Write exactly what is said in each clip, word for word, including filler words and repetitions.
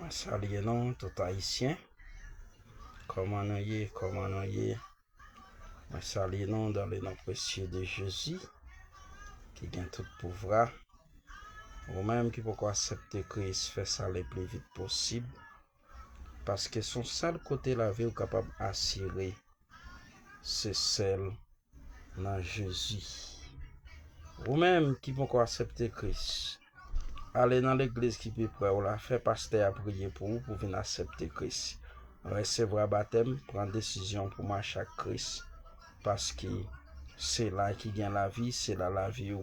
Mwen salye nou, tout Ayisyen. Kòman nou ye? Kòman nou ye? Mwen salye nou dans le nom précieux de Jésus, ki gen tout pouvwa. Ou menm ki poko aksepte Kris, fè sa le pli vit posib. Paske se yon sèl kote lavi w kapab asire. Se sèl nan Jezi. Ou menm ki poko aksepte Kris, ale nan legliz ki pi prè w la, fè pastè a priye pou ou pou vin aksepte Kris. Resevwa batèm, pran desizyon pou mache ak Kris, paske se la ki gen lavi, se la lavi w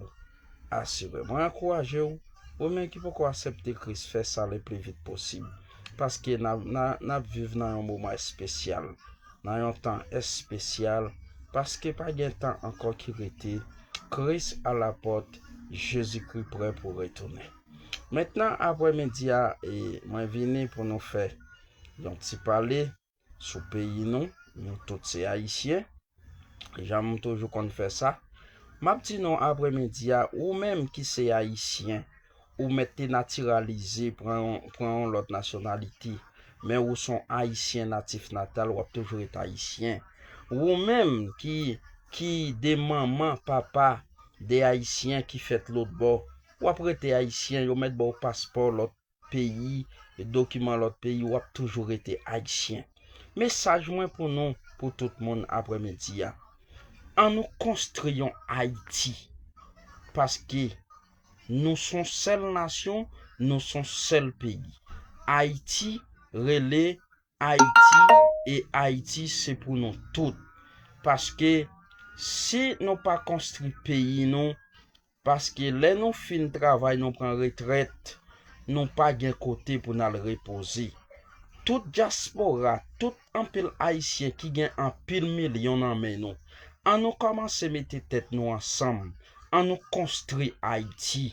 asire. Mwen ankouraje w, ou menm ki poko aksepte Kris, fè sa le pli vit posib, paske n ap, n a, n ap viv nan yon moman espesyal, nan yon tan espesyal, paske pa gen tan ankò ki rete. Kris a la pòt, Jezikri prè pou retounen. Mentnan, aprèmidi a, e, mwen vini pou nou fè yon ti pale sou peyi nou. Nou tout se Ayisyen. Jan m toujou konn fè sa. M ap di nou aprèmidi a, ou menm ki se Ayisyen, ou mèt te natiralize, pran yon, pran yon lòt nasyonalite. Men ou se yon Ayisyen natif natal, w ap toujou ret Ayisyen. Ou menm ki, ki de manman, papa, de Ayisyen ki fèt lòt bò, w ap rete Ayisyen, yo mèt ba w paspò lòt peyi, dokiman lòt peyi, w ap toujou rete Ayisyen. Mesaj mwen pou nou, pou tout moun aprèmidi a. Ann nou konstri yon Ayiti. Paske nou se yon sèl nasyon, nou se yon sèl peyi. Ayiti rele Ayiti e Ayiti se pou nou tout. Paske si nou pa konstri peyi nou, paske lè nou fin travay, nou pran retrèt, nou pa gen kote pou n al repoze. Tout dyaspora, tout anpil Ayisyen ki gen anpil milyon nan men nou, ann nou kòmanse mete tèt nou ansanm, ann nou konstri Ayiti,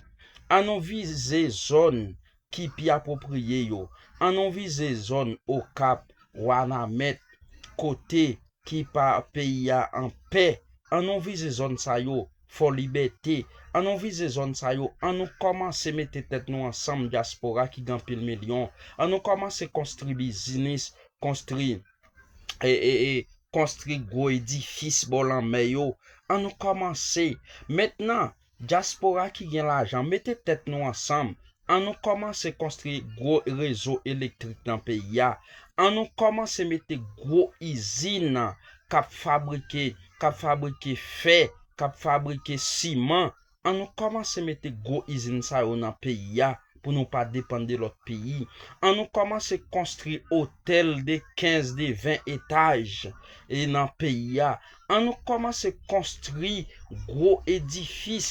ann nou vize zòn ki pi apwopriye yo, ann nou vize zòn Okap, Wanament, kote ki pa peyi a an pè. Ann nou vize zòn sa yo, Fò Libète. Ann nou vize zòn sa yo, ann nou kòmanse mete tèt nou ansanm, dyaspora ki gen anpil milyon. Ann nou kòmanse konstri biznis, konstri, e, e, e, konstri gwo edifis bò lanmè yo. Ann nou kòmanse. Mentnan, dyaspora ki gen lajan, mete tèt nou ansanm. Ann nou kòmanse konstri gwo rezo elektrik nan peyi a. Ann nou kòmanse mete gwo izin k ap fabrike, k ap fabrike fè, k ap fabrike siman. Ann nou kòmanse mete gwo izin sa yo nan peyi a pou nou pa depann de lòt peyi. Ann nou kòmanse konstri otèl de kenz, de ven etaj e nan peyi a. Ann nou kòmanse konstri gwo edifis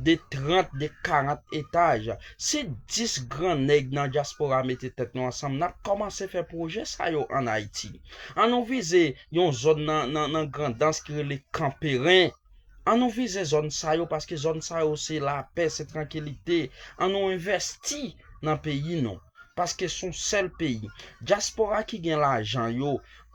de trant, de karant etaj. Si dis gran nèg nan dyaspora mete tèt nou ansanm, n ap kòmanse fè pwojè sa yo ann Ayiti. Ann nou vize yon zòn nan, nan, nan Grandans ki rele Kanperen. Ann nou vize zòn sa yo, paske zòn sa yo se lapè, se trankilite. Ann nou envèsti nan peyi nou, paske se yon sèl peyi. Dyaspora ki gen lajan yo,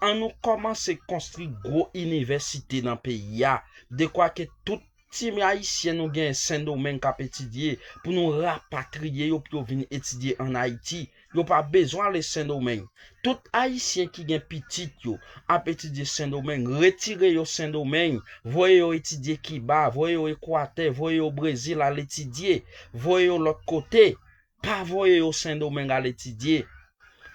ann nou kòmanse konstri gwo inivèsite nan peyi a, dekwa ke tout ti ayisyen nou genyen Sendomeng k ap etidye, pou nou rapatriye yo, pou yo vin etidye ann Ayiti. Yo pa bezwen ale Sendomeng. Tout ayisyen ki gen pitit yo ap etidye Sendomeng, retire yo Sendomeng, voye yo etidye Kiba, voye yo Ekwatè, voye yo Brezil al etidye, voye yo lòt kote. Pa voye yo Sendomeng al etidye.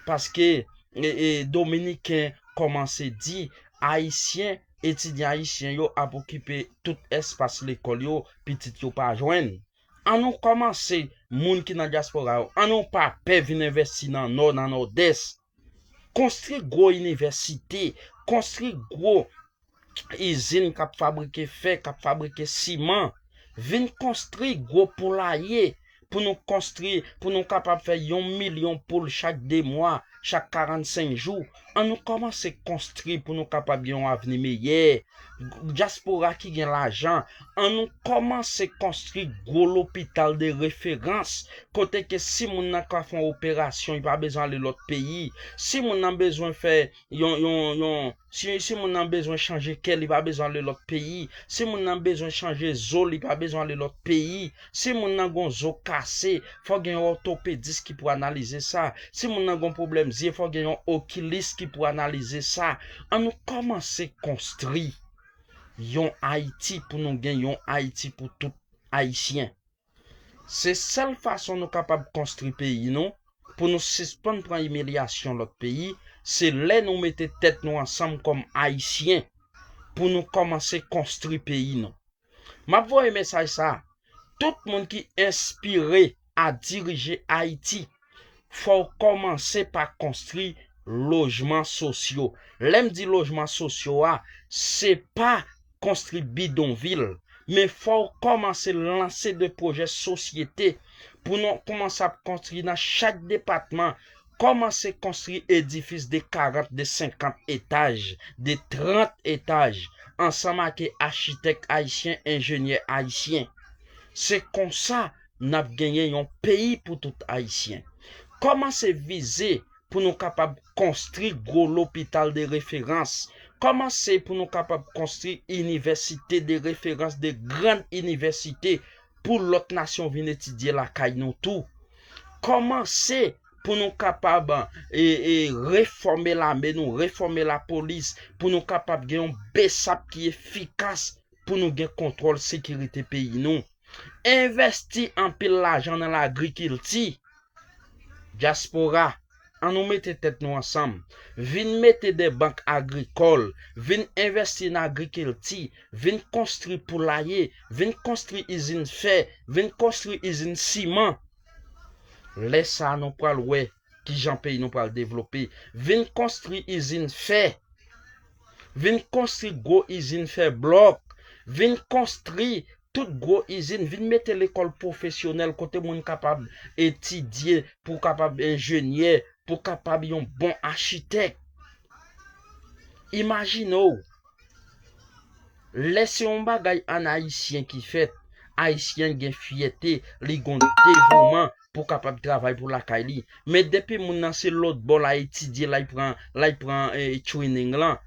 Paske, e, e, Dominiken kòmanse di, Ayisyen, etidyan ayisyen yo ap okipe tout espas lekòl yo, pitit yo pa jwenn. Ann nou kòmanse, moun ki nan dyaspora yo, ann nou pa pè vin envèsti nan Nò, nan Nòdès. Konstri gwo inivèsite, konstri gwo izin k ap fabrike fè, k ap fabrike siman. Vin konstri gwo poulaye pou nou konstri, pou nou kapab fè yon milyon poul chak de mwa, chak karannsenk jou. Ann nou kòmanse konstri pou nou kapab gen yon avni meyè. Dyaspora ki gen lajan, ann nou kòmanse konstri gwo lopital de referans, kote ke si moun nan ka fè yon operasyon, li pa bezwen ale lòt peyi. Si moun nan bezwen fè yon, yon, yon, si, si moun nan bezwen chanje kè, li pa bezwen ale lòt peyi. Si moun nan bezwen chanje zo, li pa bezwen ale lòt peyi. Si moun nan gon zo ka pase, fò gen yon òtopedis ki pou analize sa. Si moun nan gen yon pwoblèm zye, fò gen yon okilis ki pou analize sa. An nou kòmanse konstwi yon Ayiti pou nou gen yon Ayiti pou tout Ayisyen. Se sèl fason nou kapab konstwi peyi nou, pou nou sispann pran imilyasyon lòt peyi, se lè nou mete tèt nou ansanm kòm Ayisyen pou nou kòmanse konstwi peyi nou. M ap voye mesaj sa a. Tout moun ki enspire a dirije Ayiti, fò w kòmanse pa konstwi lojman sosyo. Lè m di lojman sosyo a, se pa konstwi bidonvil, men fò w kòmanse lanse de pwojè sosyete pou nou kòmanse ap konstwi nan chak depatman, kòmanse konstwi edifis de karant, de senkant etaj, de trant etaj, ansanm ak achitèk ayisyen, enjenyè ayisyen. Se konsa n ap genyen yon peyi pou tout Ayisyen. Kòmanse vize pou nou kapab konstwi gwo lopital de referans. Kòmanse pou nou kapab konstwi inivèsite de referans, de grann inivèsite pou lòt nasyon vin etidye lakay nou tou. Kòmanse pou nou kapab e, e, refòme lame nou, refòme lapolis, pou nou kapab gen yon besap ki efikas pou nou gen kontwòl sekirite peyi nou. Envèsti anpil lajan nan lagrikilti. Dyaspora, an nou mete tèt nou ansanm. Vin mete de bank agrikòl, vin envèsti nan agrikilti, vin konstwi poulaye, vin konstwi izin fè, vin konstwi izin siman. Lè sa a, nou pral wè kijan peyi nou pral devlope. Vin konstwi izin fè. Vin konstwi gwo izin fè blòk. Vin konstwi tout gwo izin. Vin mete lekòl pwofesyonèl kote moun kapab etidye, pou kapab enjenyè, pou kapab yon bon achitèk. Imajine w, lè se yon bagay ann Ayisyen ki fèt, Ayisyen gen fyète, li gon devouman pou kapab travay pou lakay li. Men depi moun nan se lòt bò l a etidye, l a pran, l a pran eh, training lan,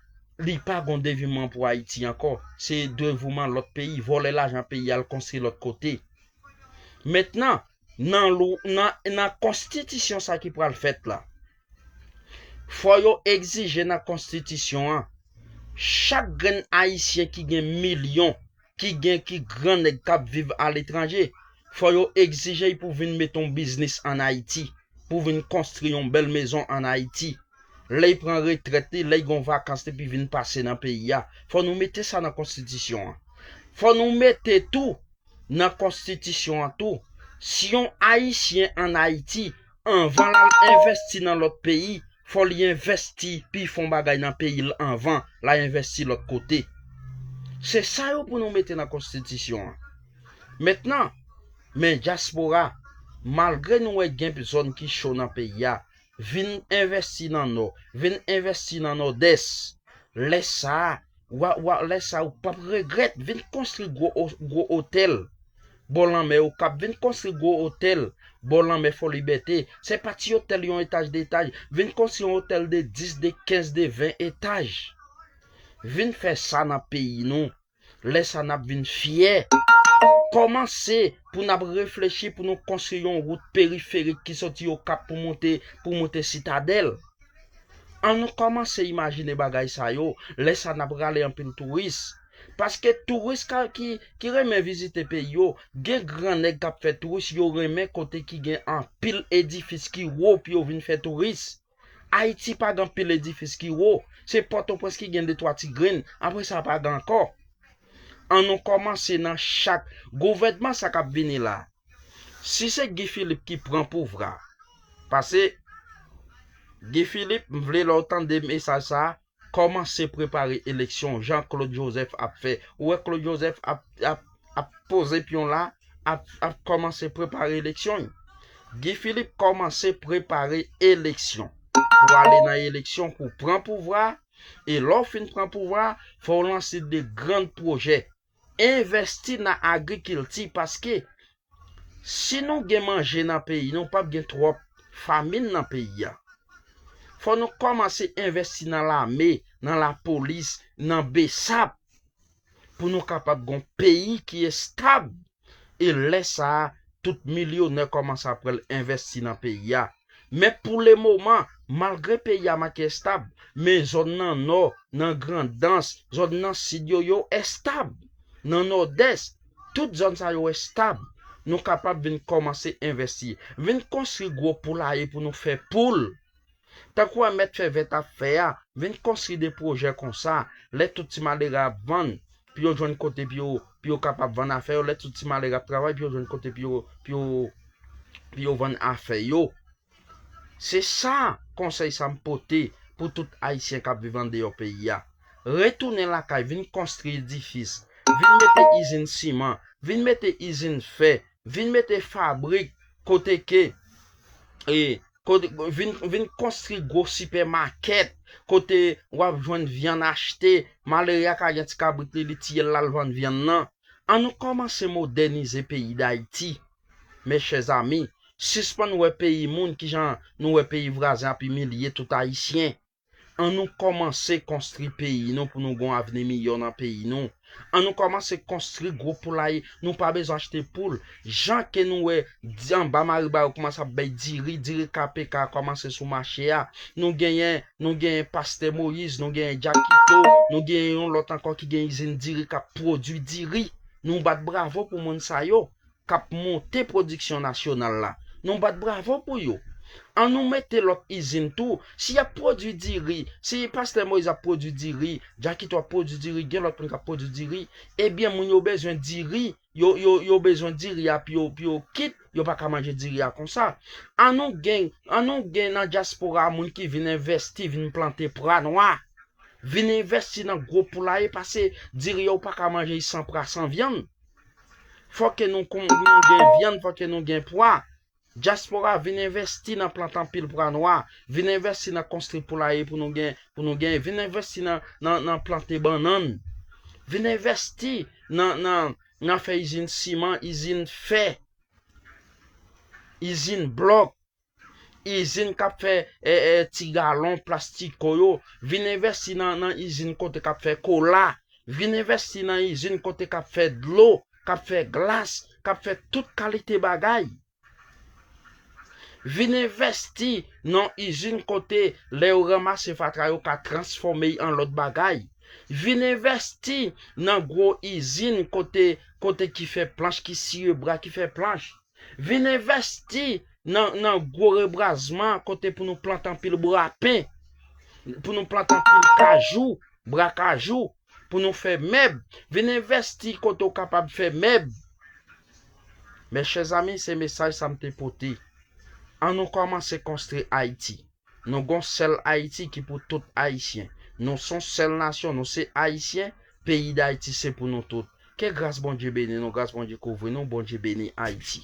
li pa gon devouman pou Ayiti ankò. Se devouman lòt peyi, vòlè lajan peyi a, l konstwi lòt kote. Mentnan, nan, lou- nan, nan konstitisyon sa ki pral fèt la, fò yo egzije nan konstitisyon an, chak grenn Ayisyen ki gen milyon, ki gen ki gran nèg k ap viv aletranje, fò yo egzije y pou vin mete yon biznis ann Ayiti, pou vin konstwi yon bèl mezon ann Ayiti. Lè y pran retrèt li, lè y gen vakans li, epi vin pase nan peyi a. Fò nou mete sa nan konstitisyon an. Fò nou mete tou nan konstitisyon an tou, si yon Ayisyen ann Ayiti, anvan l al envèsti nan lòt peyi, fò li envèsti, pi fon bagay nan peyi l anvan l al envèsti lòt kote. Se sa yo pou nou mete nan konstitisyon an. Mentnan, men dyaspora, malgre nou wè gen zòn ki cho nan peyi a, vin envèsti nan Nò, vin envèsti nan Nòdès. Lè sa a, w a, w a, lè sa a, ou p ap regrèt. Vin konstwi gwo, o- gwo otèl bò lanmè Okap. Vin konstwi gwo otèl bò lanmè Fò Libète. Se pa ti otèl yon etaj, de etaj. Vin konstwi yon otèl de dis, de kenz, de ven etaj. Vin fè sa nan peyi nou. Lè sa a, n ap vin fyè. Kòmanse pou n ap reflechi pou nou konstwi yon wout periferik ki soti Okap pou monte, pou monte Sitadèl. An nou kòmanse imajine bagay sa yo, lè sa a, n ap rale anpil touris. Paske touris ka, ki, ki renmen vizite peyi yo, gen gran nèg k ap fè touris, yo renmen kote ki gen anpil edifis ki wo pou yo vin fè touris. Ayiti pa gen anpil edifis ki wo. Se Pòtoprens ki gen de twa ti grenn. Apre sa, pa gen ankò. An nou kòmanse nan chak gouvènman sa k ap vini la. Si se Guy Philippe ki pran pouvwa, paske Guy Philippe, m vle lè w tande mesaj sa a, kòmanse prepare eleksyon jan Claude Joseph ap fè. Ou wè Claude Joseph ap, ap, ap poze pyon la, ap, ap kòmanse prepare eleksyon. Guy Philippe kòmanse prepare eleksyon. Pou ale nan eleksyon, pou pran pouvwa, e lè w fin pran pouvwa, fò w lanse de gran pwojè. Envèsti nan agrikilti, paske si nou gen manje nan peyi nou, p ap gen twòp famin nan peyi a. Fò nou kòmanse envèsti nan lame, nan lapolis, nan besap, pou nou kapab gen yon peyi ki estab. E lè sa a, tout milyonè kòmanse ap pral envèsti nan peyi a. Men pou le moman, malgre peyi a manke estab, men zòn nan nò, nan Grandans, zòn nan sid yo, yo estab. Nan Nòdès, tout zòn sa yo estab. Nou kapab vin kòmanse envèsti. Vin konstwi gwo poulaye pou nou fè poul. Tankou wè mèt fè vèt ap fè a, vin konstwi de pwojè konsa. Lè tout ti malere ap vann, pou yo jwenn kote pou yo, pou yo kapab vann afè yo. Lè tout ti malere ap travay, pou yo jwenn kote pou yo, pou yo, pou yo vann afè yo. Se sa konsèy sa m pote pou tout Ayisyen k ap viv andeyò peyi a. Retounen lakay, vin konstwi edifis, vin mete izin siman, vin mete izin fè, vin mete fabrik kote ke, e, kote, vin, vin konstwi gwo sipèmakèt kote w ap jwenn vyann achte, malere a ka gen ti kabrit li, li tiye l, l al vann vyann nan. An nou kòmanse modènize peyi Dayiti. Mes chers amis, sispann wè peyi moun kijan nou wè peyi vwazen ap imilye tout Ayisyen. An nou kòmanse konstwi peyi nou pou nou gon avni miyò nan peyi nou. An nou kòmanse konstwi gwo poulaye, nou pa bezwen achte poul. Jan ke nou wè di- anba Mariba yo kòmanse ap bay diri, diri K P K kòmanse sou mache a. Nou genyen, nou genyen Pastè Moyiz, nou genyen Jakito, nou genyen yon lòt ankò ki gen izin diri k ap pwodui diri. Nou bat bravo pou moun sa yo k ap monte pwodiksyon nasyonal la. Nou bat bravo pou yo. An nou mete lòt izin tou. Si y ap pwodui diri, si Pastè Moyiz ap pwodui diri, Jakito ap pwodui diri, gen lòt moun k ap pwodui diri, ebyen moun yo bezwen diri, yo, yo, yo bezwen diri a pou yo, pou yo kit, yo pa ka manje diri a konsa. An nou gen, an nou gen nan dyaspora a moun ki vin envèsti, vin plante pra nwa. Vin envèsti nan gwo poulaye, pase diri yo ou pa ka manje l san pra, san vyann. Fò ke nou kon- nou gen vyann, fò ke nou gen pwa. Dyaspora, vin envèsti nan plante anpil pwa nwa. Vin envèsti nan konstwi poulaye pou nou gen, pou nou gen. Vin envèsti nan, nan, nan plante bannann. Vin envèsti nan, nan, nan fè izin siman, izin fè, izin blòk, izin k ap fè, e, e, ti galon plastiko yo. Vin envèsti nan, nan izin kote k ap fè kola. Vin envèsti nan izin kote k ap fè dlo, k ap fè glas, k ap fè tout kalite bagay. Vin envèsti nan izin kote lè yo ranmase fatra yo ka transfòme l an lòt bagay. Vin envèsti nan gwo izin kote, kote ki fè planch, ki siye bwa, ki fè planch. Vin envèsti nan, nan gwo rebwazman kote pou nou plante anpil bwa pen, pou nou plante anpil kajou, bwa kajou, pou nou fè mèb. Vin envèsti kote w kapab fè mèb. Mes chers amis, se mesaj sa m te pote. An nou kòmanse konstwi Ayiti. Nou gon sèl Ayiti ki pou tout Ayisyen. Nou se yon sèl nasyon, nou se Ayisyen. Peyi Dayiti se pou nou tout. Ke gras Bondye beni nou, gras Bondye kouvri nou, Bondye beni Ayiti.